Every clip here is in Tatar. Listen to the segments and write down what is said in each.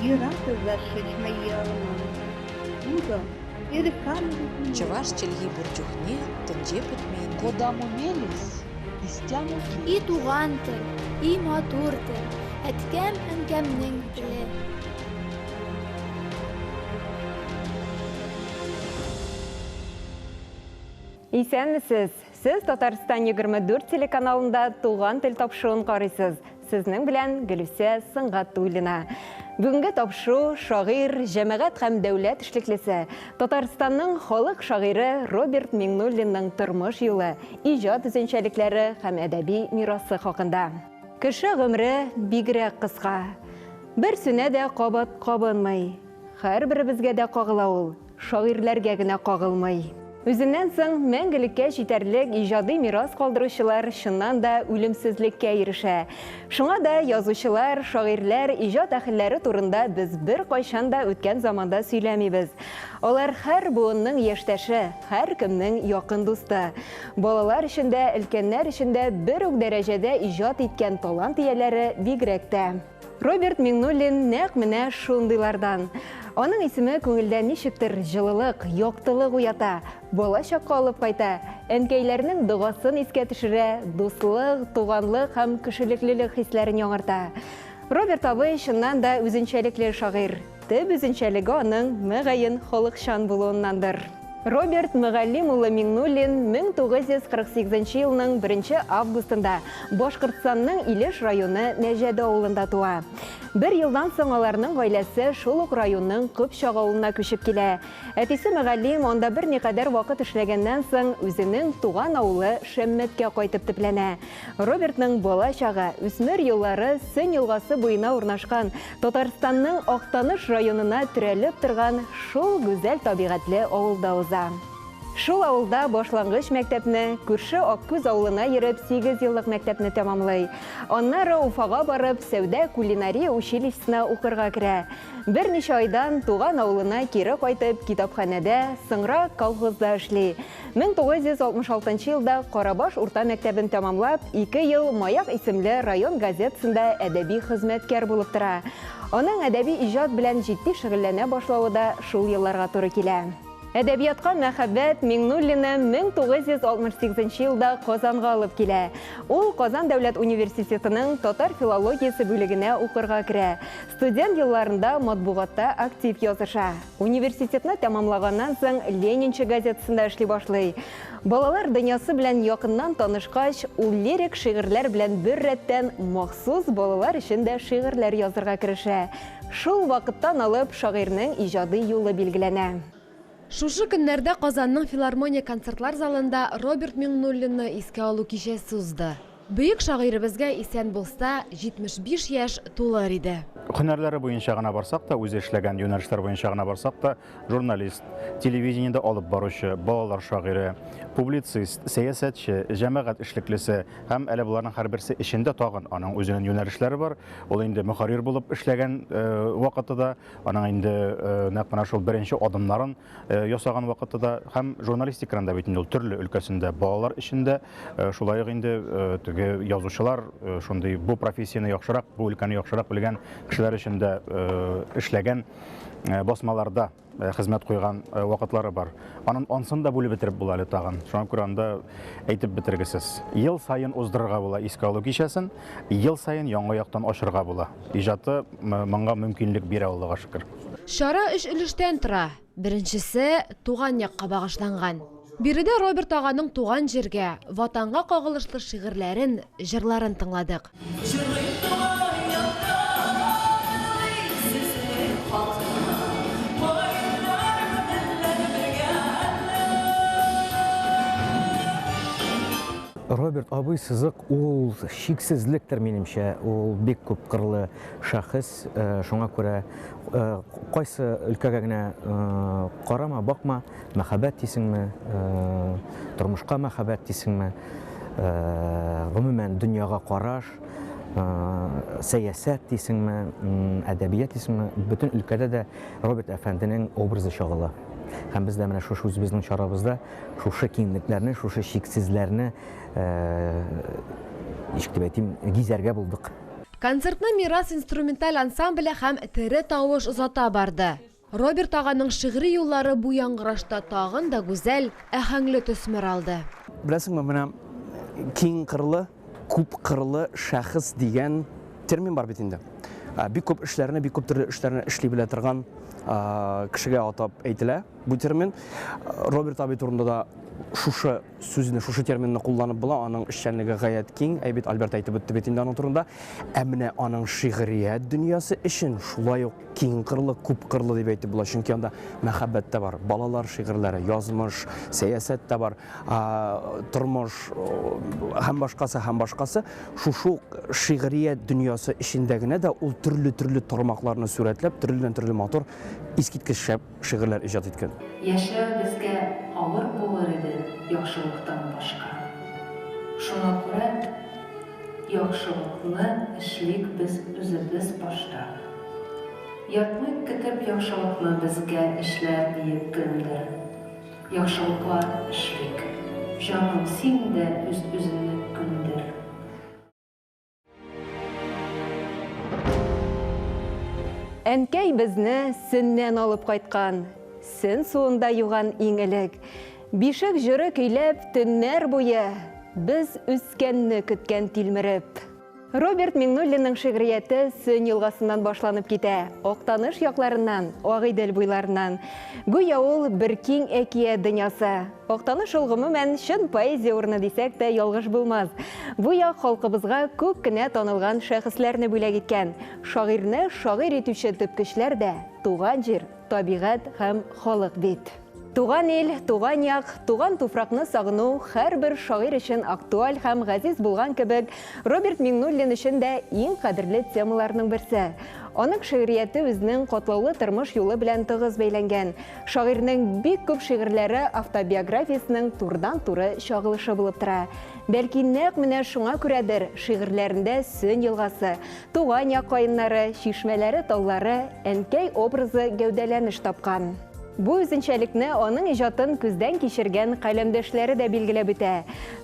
Юратӑр Чӑваш чӗлхи пур чухне тӗнче пӗтмен. Кодамо мелесь, истямо И туган тел, и матур тел, әткәм-әнкәмнең теле. Исәнмесез! Сез Татарстан 24 телеканалында Туган тел тапшыруын карыйсыз. Сезнең белән Гөлүсә Сөнгатуллина. Бүгенге тапшыру шагыйрь, җәмәгать һәм дәүләт эшлеклесе, Татарстанның халык шагыйре Роберт Миңнуллинның тормыш юлы, иҗат үзенчәлекләре һәм әдәби мирасы хакында. Кеше гомере бигрәк кыска. Бер сүнә дә кабат кабынмый. Һәрберебезгә дә кагыла ул. Шагыйрьләргә генә кагылмый. Үзеннән соң мәңгелеккә җитәрлек иҗади мирас калдыручылар чыннан да үлемсезлеккә ирешә. Шуңа да язучылар, шагыйрьләр, иҗат әһелләре турында без беркайчан да үткән заманда сөйләмибез. Алар һәр буынның яшьтәше, һәркемнең якын дусты. Балалар өчен дә, өлкәннәр өчен дә бер үк дәрәҗәдә иҗат иткән талант ияләре бигрәк тә. Роберт Миңнуллин нәкъ менә шундыйлардан. Аның исеме күңелдә ничектер җылылык, яктылык уята, бала чакка алып кайта, әнкәйләрнең догасын искә төшерә, дуслык, туганлык һәм кешелеклелек хисләрен яңарта. Роберт абый чыннан да үзенчәлекле шагыйрь. Төп үзенчәлеге аның, мөгаен, халыкчан булуыннандыр. Роберт Мөгаллим улы Миңнуллин 1948 нче елның беренче августында Башкортстанның Илеш районы Нәҗәде авылында туа. Бер елдан соң аларның гаиләсе шул ук районның Копчак авылына күчеп килә. Әтисе Мөгаллим анда берникадәр вакыт эшләгәннән соң, үзенең туган авылы Шәммәткә кайтып төпләнә. Робертның бала чагы, үсмер еллары Сөн елгасы буена урнашкан Татарстанның Актаныш районына терәлеп торган шул гүзәл табигатьле авылда уза. Шул авылда башлангыч мәктәпне, күрше Аккүз авылына йөреп сигезьеллык мәктәпне тәмамлый. Аннары Уфага барып, сәүдә-кулинария училищесына укырга керә. Берничә айдан туган авылына кире кайтып, китапханәдә, соңрак колхозда эшли. 1966 нчы елда Карабаш урта мәктәбен тәмамлап, ике ел Маяк исемле район газетасында әдәби хезмәткәр булып тора. Аның әдәби иҗат белән җитди шөгыльләнә башлавы да шул елларга туры килә. Әдәбиятка мәхәббәт Миңнуллинны 1968 нче елда Казанга алып килә. Ул Казан дәүләт университетының татар филологиясе бүлегенә укырга керә. Студент елларында матбугатта актив языша. Университетны тәмамлаганнан соң Ленинчы газетасында эшли башлый. Балалар дөньясы белән якыннан танышкач, ул лирик шигырьләр белән бер рәттән махсус балалар өчен дә шигырьләр язырга керешә. Шул вакыттан алып шагыйрьнең иҗади юлы билгеләнә. Шушы көннәрдә Казанның Филармония концертлар залында Роберт Миңнуллинны искә алу кичәсе узды. Бөек шагыйребезгә исән булса, 75 яшь тулыр иде. Һөнәрләре буенча гына барсак та, үзе эшләгән юнәлешләр буенча гына барсак та, журналист, телевидениедә алып баручы, балалар шагыйре, публицист, сәясәтче, җәмәгать эшлеклесе һәм әле боларның һәрберсе эчендә тагын аның үзенең юнәлешләре бар. Ул инде мөхәррир булып эшләгән вакыты да, аның инде нәкъ менә шул беренче адымнарын ясаган вакыты да һәм журналистиканың да бит инде ул төрле өлкәсендә балалар өчен дә шулай ук инде теге язучылар шундый бу профессияне яхшырак, бу өлкәне яхшырак белгән кешеләр өчен дә эшләгән басмаларда хезмәт куйган вакытлары бар. Анын ансын да бүлеп бетереп була әле тагын. Шуңа күрә анда әйтеп бетергесез. Ел саен уздырырга була искә алу кичәсен, ел саен яңа яктан ачырга була. Иҗаты моңа мөмкинлек бирә, Аллага шөкер. Чара өч өлештән тора. Беренчесе, туган якка багышланган. Биредә Роберт аганың туган җиргә, Ватанга кагылышлы шигырьләрен, җырларын тыңладык. Җырлыйм туган якта, тыңлыйм сезнең хакта, Каеннар белән бергә Роберт абый Сызык ул чиксезлектер, минемчә, ул бик күпкырлы шәхес, шуңа күрә кайсы өлкәгә генә карама, бакма, мәхәббәт дисеңме, тормышка мәхәббәт дисеңме, гомумән дөньяга караш, сәясәт дисеңме, әдәбият дисеңме, бөтен өлкәдә дә Роберт әфәнденең образы чагыла. Һәм без дә менә шушы үзебезнең чарабызда шушы киңлекләрне, шушы чиксезләрне, ничек дип әйтим, гизәргә булдык. Концертны Мирас инструменталь ансамбле һәм Тере тавыш озата барды. Роберт аганың шигъри юллары бу яңгырашта тагын да гүзәл, аһәңле төсмер алды. Беләсеңме, менә киң кырлы, күп кырлы шәхес дигән термин бар бит инде. Бик күп эшләрне, бик күп төрле эшләрне эшли белә торган кешегә атап әйтелә бу термин. Роберт абый турында да шушы сүзне, шушы терминны кулланып була, аның эшчәнлеге гаять киң. Әй бит Альберт әйтеп үтте бит инде аның турында. Ә менә аның шигърият дөньясы өчен шулай ук киң кырлы, күп кырлы дип әйтеп була, чөнки анда мәхәббәт тә бар, балалар шигырьләре, язмыш, сәясәт тә бар, тормыш һәм башкасы, һәм башкасы. Шушы ук шигърият дөньясы эчендә генә дә ул төрле-төрле тармакларны сурәтләп, төрледән-төрле матур, искиткеч шәп шигырьләр иҗат иткән. Яшәү безгә авыр булыр иде яхшылыктан башка. Шуңа күрә яхшылыкны эшлик без үзебез башта. Ятмыйк көтеп яхшылыкны безгә эшләр диеп кемдер. Яхшылыклар эшлик. Җаным, син дә үз-үзеңне күндер. Әнкәй безне Сөннән алып кайткан, Сөн суында юган иң элек. Бишек җыры көйләп төннәр буе, Без үскәнне көткән тилмереп. Роберт Миңнуллинның шигърияте Сөн елгасыннан башланып китә, Актаныш якларыннан, Агыйдел буйларыннан. Гүя ул бер киң әкият дөньясы. Актаныш ул гомумән чын поэзия урыны дисәк тә ялгыш булмас. Бу як халкыбызга күп кенә танылган шәхесләрне бүләк иткән. Шагыйрьне шагыйрь итүче төп көчләр дә туган җир, табигать һәм халык бит. Туган ил, туган як, туган туфракны сагыну һәрбер шагыйрь өчен актуаль һәм газиз булган кебек, Роберт Миңнуллин өчен дә иң кадерле темаларның берсе. Аның шигърияте үзенең катлаулы тормыш юлы белән тыгыз бәйләнгән. Шагыйрьнең бик күп шигырьләре автобиографиясенең турыдан-туры чагылышы булып тора. Бәлки нәкъ менә шуңа күрәдер, шигырьләрендә Сөн елгасы, туган як каеннары, чишмәләре, таулары, әнкәй образы гәүдәләнеш тапкан. Бу үзенчәлекне аның иҗатын күздән кичергән каләмдәшләре дә билгеләп үтә.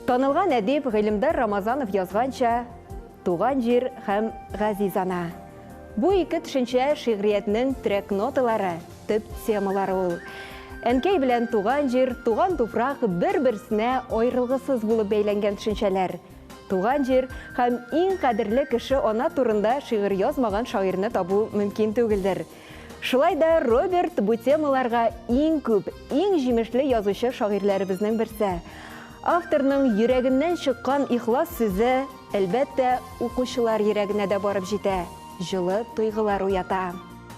Танылган әдип Гыйлемдар Рамазанов язганча, Туган җир һәм газиз ана. Бу ике төшенчә шигъриятнең терәк ноталары, төп темалары ул. Әнкәй белән туган җир, туган туфрак бер-берсенә аерылгысыз булып бәйләнгән төшенчәләр. Туган җир һәм иң кадерле кеше ана турында шигырь язмаган шагыйрьне табу мөмкин түгелдер. Шулай да Роберт бу темаларга иң күп, иң җимешле язучы шагыйрьләребезнең берсе. Авторның йөрәгеннән чыккан ихлас сүзе, әлбәттә, укучылар йөрәгенә дә барып җитә, җылы тойгылар уята.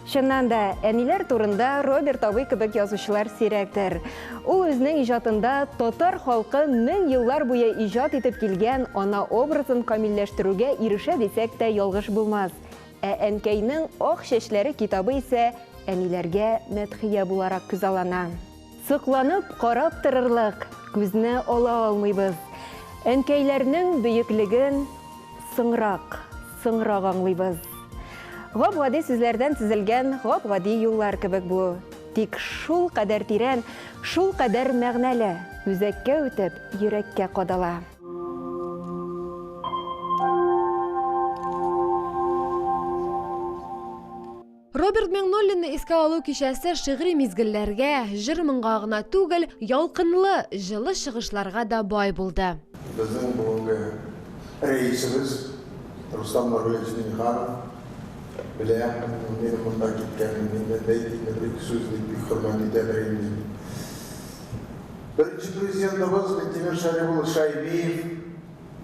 Чыннан да, әниләр турында Роберт абый кебек язучылар сирәктер. Ул үзенең иҗатында татар халкы мең еллар буе иҗат итеп килгән ана образын камилләштерүгә ирешә дисәк тә ялгыш булмас. Ә Әнкәйнең ак чәчләре китабы исә әниләргә мәдхия буларак күзаллана. Сокланып карап торырлык, күзне ала алмыйбыз. Әнкәйләрнең бөеклеген соңрак, соңрак аңлыйбыз. Гап-гади сүзләрдән төзелгән гап-гади юллар кебек бу. Тик шул кадәр тирән, шул кадәр мәгънәле, үзәккә үтеп, йөрәккә кадала. Роберт Миңнуллинны искә алу кичәсе шигъри мизгелләргә, җыр-моңга гына түгел, ялкынлы, җылы чыгышларга да бай булды. Безнең бүгенге рәисебез Рустам Нургалиевич Миңнеханов белә минем монда киткәнне, миннән дә әйтик, бер-ике сүз дип бик хөрмәт итәдер инде. Беренче президентыбыз Минтимер Шәрип улы Шәймиев,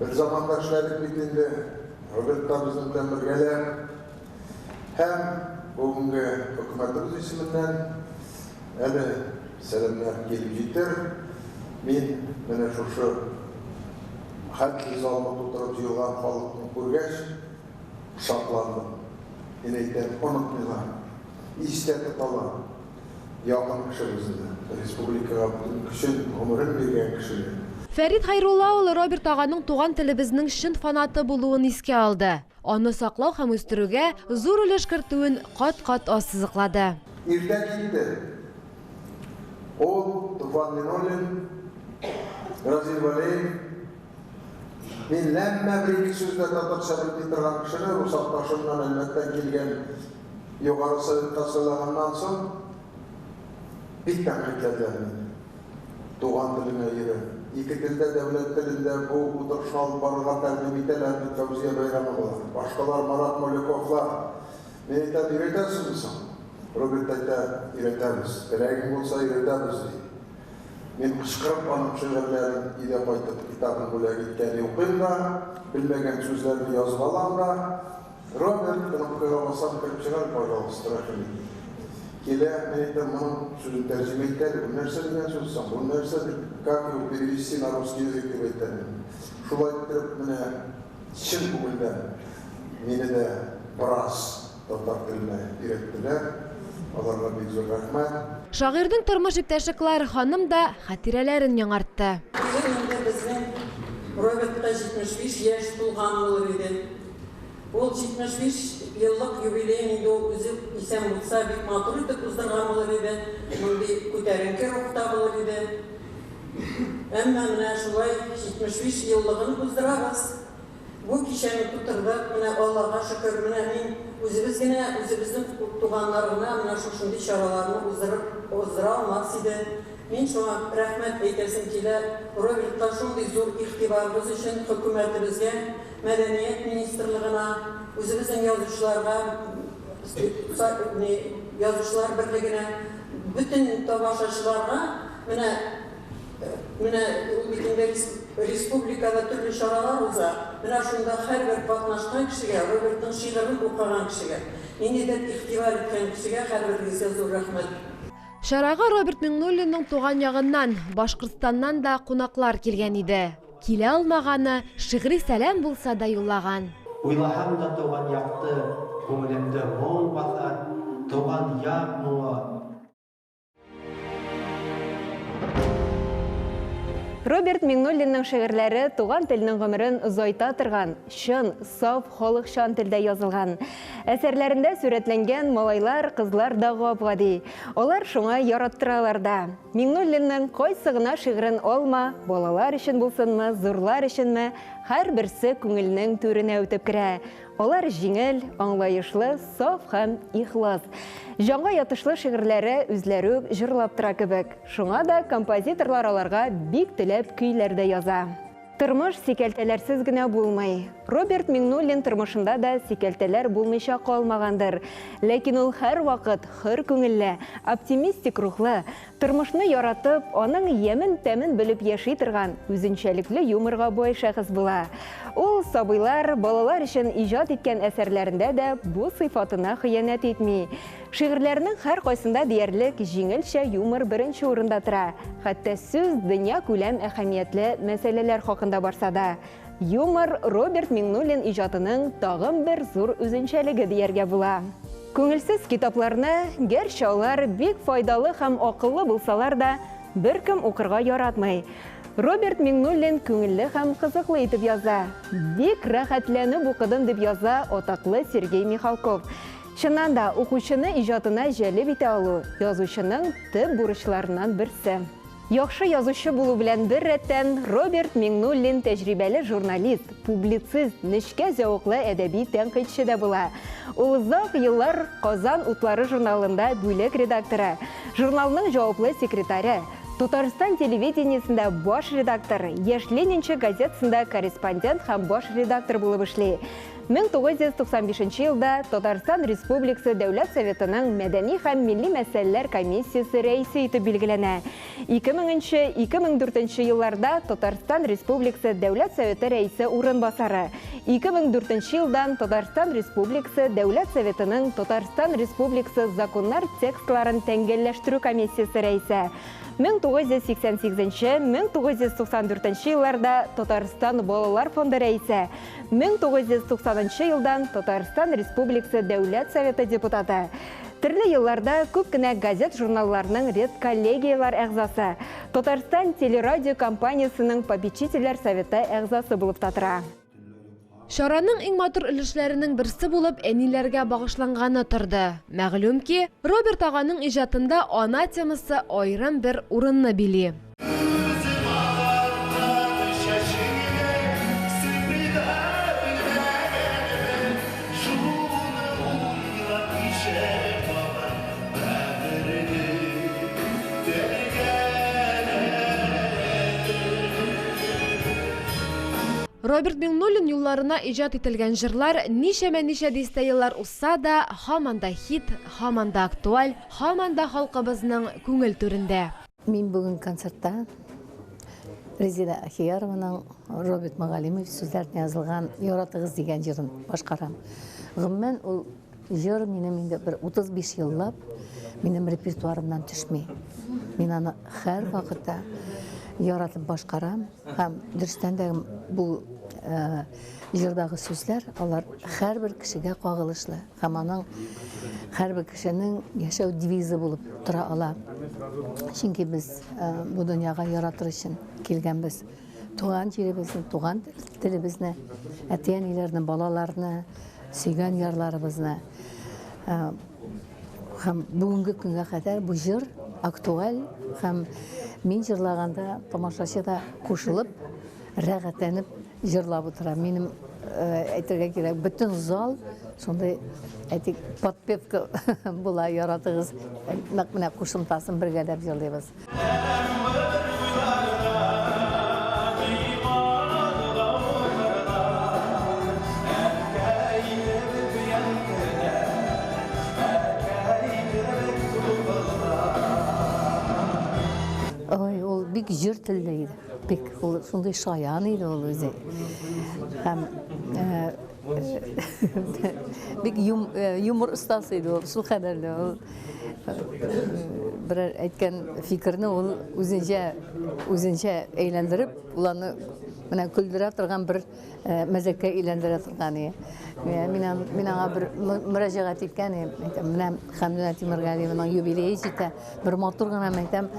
бер заманда эшләдек бит инде, Роберт та безнең белән бергәләп. Һәм бүгенге хөкүмәтебез исеменнән әле сәламнәр килеп җитер. Мин менә шушы хәтле залны тутырып җыелган халыкны күргәч, шатландым. Мин әйтәм, онытмыйлар, истә тоталар. Якын кешебезне, республикага бөтен көчен, гомерен биргән кешене. Фәрит Хәйрулла улы Роберт аганың туган телебезнең чын фанаты булуын искә алды. Аны саклау һәм үстерүгә зур өлеш кертүен кат-кат ассызыклады. Иртә китте. Ул, Туфан Минуллин, Разил Вәлиев. Мин ләммә бер-ике сүз дә татарча белми торган кешене рус Акташыннан Әлмәттән килгән Югары Советка сайлаганнан соң бик тәнкыйтьләделәр мине. Туган телеңә өйрән. Ике телдә, дәүләт телендә бу утырышны алып барырга тәкъдим итәләр бит Фәүзия Бәйрәмовалар, башкалар, Марат Моляковлар. Мин әйтәм, өйрәтәсезме соң? Роберт әйтә, өйрәтәбез. Теләгең булса, өйрәтәбез, ди. Мин кычкырып аның шигырьләрен өйдә кайтып китабын бүләк иткән укыйм да, белмәгән сүзләрне язып алам да, Роберт, кнопкага басам, кереп чыгар, пожалуйста, рәхим ит. Килә, мин әйтәм, моның сүзен тәрҗемә ит әле, бу нәрсә дигән сүз соң, бу нәрсә дип, как его перевести на русский язык дип әйтәм мин. Шулай иттереп, менә чын күңелдән мине дә бераз татар теленә өйрәттеләр. Аларга бик зур рәхмәт. Шагыйрьнең тормыш иптәше Клара ханым да хатирәләрен яңартты. Бүген инде безнең Робертка 75 яшь тулган булыр иде. Ул 75 еллык юбилеен инде ул үзе исән булса бик матур итеп уздырган булыр иде, мондый күтәренке рухта булыр иде. Әмма менә шулай 75 еллыгын уздырабыз. Бу кичәне тутырдык, менә Аллага шөкер, менә мин үзебез генә, үзебезнең туганнар гына менә шушындый чараларны уздырып, уздыра алмас иде. Мин шуңа рәхмәт әйтәсем килә Робертка шундый зур игътибарыбыз өчен, хөкүмәтебезгә, мәдәният министрлыгына, үзебезнең язучыларга, язучылар берлегенә, бөтен тамашачыларга менә Менә ул бит инде республикада төрле чаралар уза. Менә шунда һәрбер катнашкан кешегә, Робертның шигырен укыган кешегә, ниндидер игътибар иткән кешегә һәрберегезгә зур рәхмәт. Чарага Роберт Миңнуллинның туган ягыннан, Башкортстаннан да кунаклар килгән иде. Килә алмаганы, шигъри сәлам булса да юллаган. Уйласам да туган якты, күңелемде моң баса, туган як моңы. Роберт Миңнуллинның шигырьләре туган телнең гомерен озайта торган, чын, саф халыкчан телдә язылган. Әсәрләрендә сурәтләнгән малайлар, кызлар да гап-гади. Алар шуңа яраттыралар да. Миңнуллинның кайсы гына шигырен алма, балалар өчен булсынмы, зурлар өченме, һәрберсе күңелнең түренә үтеп керә. Алар җиңел, аңлаешлы, саф һәм ихлас. Җанга ятышлы шигырьләре үзләре үк җырлап тора кебек. Шуңа да композиторлар аларга бик теләп көйләр дә яза. Тормыш сикәлтәләрсез генә булмый. Роберт Миңнуллин тормышында да сикәлтәләр булмыйча калмагандыр. Ләкин ул һәрвакыт хөр күңелле, оптимистик рухлы, Тормышны яратып, аның ямен-тәмен белеп яши торган, үзенчәлекле юморга бай шәхес була. Ул сабыйлар, балалар өчен иҗат иткән әсәрләрендә дә бу сыйфатына хыянәт итми. Шигырьләренең һәркайсында диярлек җиңелчә юмор беренче урында тора. Хәтта сүз дөньякүләм әһәмиятле мәсьәләләр хакында барса да. Юмор Роберт Миңнуллин иҗатының тагын бер зур үзенчәлеге дияргә була. Күңелсез китапларны, гәрчә алар бик файдалы һәм акыллы булсалар да, беркем укырга яратмый. Роберт Миңнуллин күңелле һәм кызыклы итеп яза. Бик рәхәтләнеп укыдым, дип яза атаклы Сергей Михалков. Чыннан да, укучыны иҗатына җәлеп итә алу, язучының төп бурычларыннан берсе. Яхшы язучы булу белән бер рәттән, Роберт Миңнуллин тәҗрибәле журналист, публицист, нечкә зәвыклы әдәби тәнкыйтьче дә була. Ул озак еллар Казан утлары журналында бүлек редакторы, журналның җаваплы секретаре, Татарстан телевидениесендә баш редактор, Яшь ленинчы газетасында корреспондент һәм баш редактор булып эшли. 1995 елда Татарстан Республикасы Дәүләт Советының Мәдәни һәм милли мәсьәләләр комиссиясе рәисе итеп билгеләнә. 2000-2004 елларда Татарстан Республикасы Дәүләт Советы рәисе урынбасары. 2004 елдан Татарстан Республикасы Дәүләт Советының Татарстан Республикасы законнар текстларын тәңгәлләштерү комиссиясе рәисе. 1988-1994 елларда Татарстан балалар фонды рәисе. 1990 нчы елдан Татарстан Республикасы Дәүләт Советы депутаты. Төрле елларда күп кенә газет-журналларның редколлегияләр әгъзасы, Татарстан телерадиокомпаниясенең попечительләр советы әгъзасы булып та тора. Чараның иң матур өлешләренең берсе булып әниләргә багышланганы торды. Мәгълүм ки, Роберт аганың иҗатында ана темасы аерым бер урынны били. Роберт Миңнуллин юлларына иҗат ителгән җырлар ничәмә-ничә дистә еллар узса да, һаман да хит, һаман да актуаль, һаман да халкыбызның күңел түрендә. Мин бүген концертта Резеда Ахиярованың Роберт Магалимов сүзләренә язылган Яратыгыз дигән җырын башкарам. Гомумән, ул җыр минем инде бер 35 еллап минем репертуарымнан төшми. Мин аны һәр вакытта яратып башкарам һәм дөрестән дә бу э, җырдагы сүзләр алар һәрбер кешегә кагылышлы һәм аның һәрбер кешенең яшәү девизы булып тора ала. Чөнки без э, бу дөньяга яратыр өчен килгәнбез. Туган җиребезне, туган телебезне, әти-әниләрне, балаларны, сөйгән ярларыбызны. Э, һәм бүгенге көнгә кадәр бу җыр актуаль һәм мин җырлаганда тамашачы да кушылып, рәхәтләнеп җырлап утыра. Минем э, әйтергә кирәк, бөтен зал шундый, әйтик, подпевка була, яратыгыз. Нәкъ менә кушымтасын бергәләп җырлыйбыз. Ой, ул бик җыр телле иде. Бик ул шундый шаян иде ул үзе. Һәм э, бик юм, э, юмор остасы иде ул, шул кадәрле ул. Э, берәр әйткән фикерне ул үзенчә үзенчә әйләндереп, ул аны менә көлдерә торган бер э, мәзәккә әйләндерә торган иде. Мин, мин аңа бер мөрәҗәгать иткән идем. Әйтәм, менә Хәмдүнә Тимергалиеваның юбилее җитә. Бер матур гына әйтәм,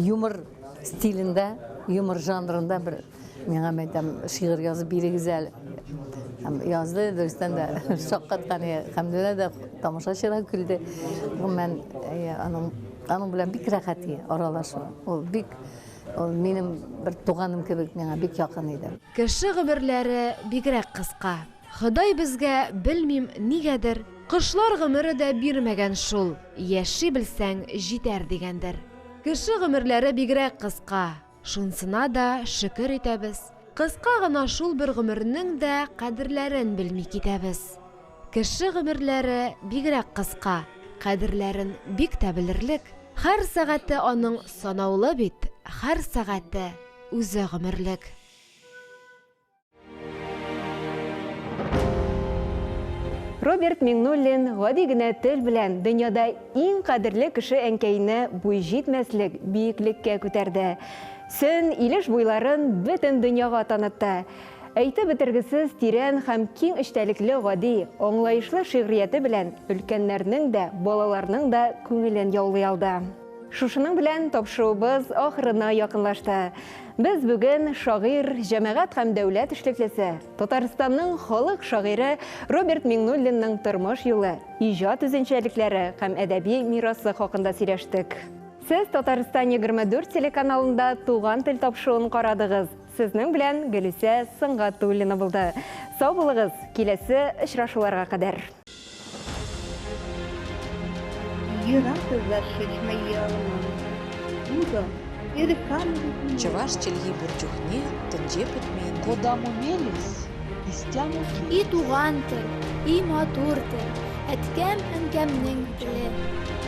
юмор стилендә, юмор жанрында бер миңа әйтәм, шигырь язып бирегез әле. Һәм язды, дөрестән дә шаккаткан Хәмдүнә дә тамашачы да көлде. Гомумән, аның аның белән бик рәхәт аралашу. Ул бик ул минем бер туганым кебек миңа бик якын иде. Кеше гомерләре бигрәк кыска. Ходай безгә, белмим, нигәдер, кошлар гомере дә бирмәгән шул, яши белсәң, җитәр дигәндер. Кеше гомерләре бигрәк кыска, шунсына да шөкер итәбез. Кыска гына шул бер гомернең дә кадерләрен белми китәбез. Кеше гомерләре бигрәк кыска, кадерләрен бик тә белерлек. Һәр сәгате аның санаулы бит, һәр сәгате үзе гомерлек. Роберт Миңнуллин гади генә тел белән дөньяда иң кадерле кеше әнкәйне буй җитмәслек биеклеккә күтәрде. Сөн, Илеш буйларын бөтен дөньяга танытты. Әйтеп бетергесез тирән һәм киң эчтәлекле гади, аңлаешлы шигърияте белән өлкәннәрнең дә, балаларның да күңелен яулый алды. Шушының белән тапшыруыбыз ахырына якынлашты. Без бүген шагыйрь, җәмәгать һәм дәүләт эшлеклесе, Татарстанның халык шагыйре Роберт Миңнуллинның тормыш юлы, иҗат үзенчәлекләре һәм әдәби мирасы хакында сөйләштек. Сез Татарстан 24 телеканалында Туган тел тапшыруын карадыгыз. Сезнең белән Гөлүсә Сөнгатуллина булды. Сау булыгыз, киләсе очрашуларга кадәр. Чӑваш чӗлхи пур чухне тӗнче пӗтмен. Кодамо мелесь, истямо И туган тел, и матур тел, әткәм-әнкәмнең теле.